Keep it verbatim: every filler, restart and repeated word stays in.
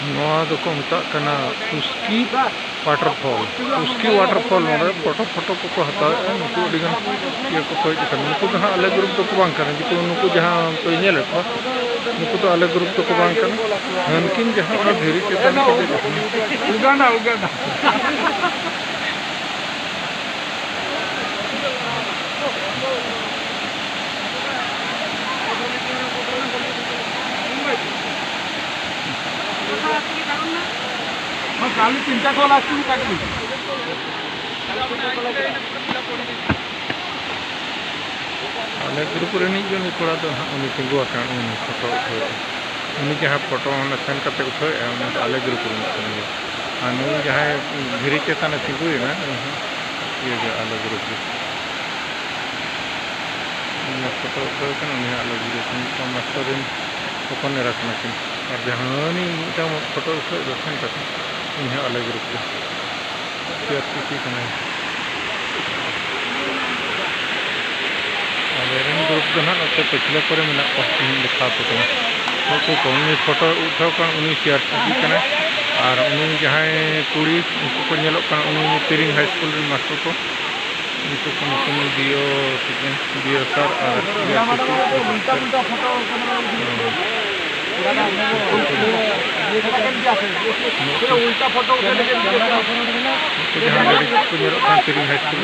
ᱱᱚᱣᱟ ᱫᱚᱠᱚ ᱢᱮᱛᱟᱜ ᱠᱟᱱᱟ ᱯᱩᱥᱠᱤ waterfall᱾ ᱯᱩᱥᱠᱤ waterfall᱾ ᱱᱚᱰᱮ ᱯᱷᱳᱴᱳ ᱯᱷᱳᱴᱳ ᱠᱚᱠᱚ ᱦᱟᱛᱟᱣᱮᱫᱼᱟ᱾ ᱱᱩᱠᱩ ᱟᱹᱰᱤᱜᱟᱱ ᱤᱭᱟᱹ ᱠᱚᱠᱚ ᱦᱮᱡ ᱟᱠᱟᱱᱟ᱾ ᱱᱩᱠᱩ ᱫᱚ ᱦᱟᱸᱜ ᱟᱞᱮ ᱜᱨᱩᱯ ᱫᱚᱠᱚ ᱵᱟᱝ ᱠᱟᱱᱟ᱾ ᱱᱩᱠᱩ, ᱱᱩᱠᱩ ᱡᱟᱦᱟᱸ ᱯᱮ ᱧᱮᱞᱮᱫ ᱠᱚᱣᱟ, ᱱᱩᱠᱩ ᱫᱚ ᱟᱞᱮ ᱜᱨᱩᱯ ᱫᱚᱠᱚ ᱵᱟᱝ ᱠᱟᱱᱟ᱾ ᱦᱟᱹᱱᱠᱤᱱ ᱡᱟᱦᱟᱸ ᱚᱱᱟ ᱫᱷᱤᱨᱤ ᱪᱮᱛᱟᱱ ᱨᱮᱠᱚ ᱫᱮᱡ ᱟᱠᱟᱱᱟ᱾ ᱩᱜᱟᱱᱰᱟ, ᱩᱜᱟᱱᱰᱟ᱾ ᱠᱷᱟᱹᱞᱤ ᱛᱤᱱᱴᱟ ᱠᱚᱞ ᱟᱥᱩᱞ ᱠᱟᱜ ᱟᱞᱮ ᱜᱨᱩᱯ ᱨᱤᱱᱤᱡ ᱜᱮ ᱩᱱᱤ ᱠᱚᱲᱟ ᱫᱚ ᱦᱟᱸᱜ, ᱩᱱᱤ ᱛᱤᱸᱜᱩ ᱟᱠᱟᱱ, ᱩᱱᱤ ᱯᱷᱳᱴᱳ ᱩᱴᱷᱟᱹᱣᱮᱫᱼᱟ᱾ ᱩᱱᱤ ᱡᱟᱦᱟᱸ ᱯᱷᱳᱴᱳ ᱚᱸᱰᱮ ᱥᱮᱱ ᱠᱟᱛᱮ ᱩᱴᱷᱟᱹᱣᱮᱫᱼᱟ, ᱩᱱᱤ ᱫᱚ ᱟᱞᱮ ᱜᱨᱩᱯ ᱨᱤᱱᱤᱡ ᱠᱟᱱ ᱜᱮᱭᱟ᱾ ᱟᱨ ᱱᱩᱭ ᱡᱟᱦᱟᱸᱭ ᱫᱷᱤᱨᱤ ᱪᱮᱛᱟᱱ ᱨᱮ ᱛᱤᱸᱜᱩᱭᱮᱱᱟ, ᱩᱱᱤ ᱦᱚᱸ ᱤᱭᱟᱹ ᱜᱮ, ᱟᱞᱮ ᱜᱨᱩᱯ ᱜᱮ᱾ ᱩᱱᱤ ᱯᱷᱳᱴᱳ ᱩᱴᱷᱟᱹᱣ ᱠᱟᱱᱟ, ᱩᱱᱤ ᱦᱚᱸ ᱟᱞᱮ ᱜᱨᱩᱯ ᱨᱤᱱᱤᱡ ᱠᱟᱱ, ᱢᱟᱥᱴᱟᱨ ᱨᱤᱱ ᱦᱚᱯᱚᱱ ᱮᱨᱟ ᱠᱟᱱᱟ ᱠᱤᱱ᱾ ᱟᱨ ᱡᱟᱦᱟᱸᱭ ᱢᱤᱫᱴᱟᱝ ᱯᱷᱳᱴᱳ ᱩᱴᱷᱟᱹᱣ ᱫᱚ ᱥᱮᱱ ᱠᱟᱛᱮ, ᱩᱱᱤ ᱦᱚᱸ ᱟᱞᱮ ᱜᱨᱩᱯ ᱜᱮ᱾ ᱥᱤ ᱟᱨ ᱥᱤ ᱯᱤ ᱠᱟᱱᱟᱭ᱾ ᱟᱞᱮ ᱨᱮᱱ ᱜᱨᱩᱯ ᱫᱚ ᱱᱟᱦᱟᱜ ᱱᱚᱛᱮ ᱯᱟᱹᱪᱷᱞᱟᱹ ᱠᱚᱨᱮ ᱢᱮᱱᱟᱜ ᱠᱚᱣᱟ, ᱛᱮᱦᱮᱧ ᱫᱮᱠᱷᱟᱣ ᱟᱯᱮ ᱠᱟᱱᱟ᱾ ᱱᱩᱠᱩ ᱠᱚ, ᱩᱱᱤ ᱯᱷᱳᱴᱳ ᱩᱴᱷᱟᱹᱣ ᱠᱟᱱ, ᱩᱱᱤ ᱥᱤ ᱟᱨ ᱥᱤ ᱯᱤ ᱠᱟᱱᱟᱭ᱾ ᱟᱨ ᱩᱱᱤ ᱡᱟᱦᱟᱸᱭ ᱠᱩᱲᱤ, ᱩᱱᱠᱩ ᱠᱚ ᱧᱮᱞᱚᱜ ᱠᱟᱱᱟ, ᱩᱱᱤ ᱛᱤᱨᱤᱝ ᱦᱟᱭ ᱥᱠᱩᱞ ᱨᱮᱱ ᱢᱟᱥᱴᱟᱨ ᱠᱚ᱾ ᱩᱱᱠᱩ ᱠᱚ ᱧᱩᱛᱩᱢ ᱵᱤ ᱳ ᱛᱟᱹᱠᱤᱱ, ᱵᱤ ᱳ ᱥᱟᱨ ᱟᱨ ᱥᱤ ᱟᱨ ᱥᱤ ᱯᱤ᱾ ᱩᱞᱴᱟ ᱯᱩᱞᱴᱟ ᱯᱷᱳᱴᱳ ᱠᱟᱱᱟ᱾ ᱩᱞᱴᱟ ᱯᱷᱳᱴᱳ ᱩᱴᱷᱟᱹᱣ ᱞᱟᱹᱜᱤᱫ ᱩᱱᱠᱩ ᱡᱟᱦᱟᱸ ᱞᱮᱰᱤᱡ ᱠᱚ ᱧᱮᱞᱚᱜ ᱠᱟᱱ ᱛᱤᱨᱤᱝ ᱦᱟᱭ ᱥᱠᱩᱞ᱾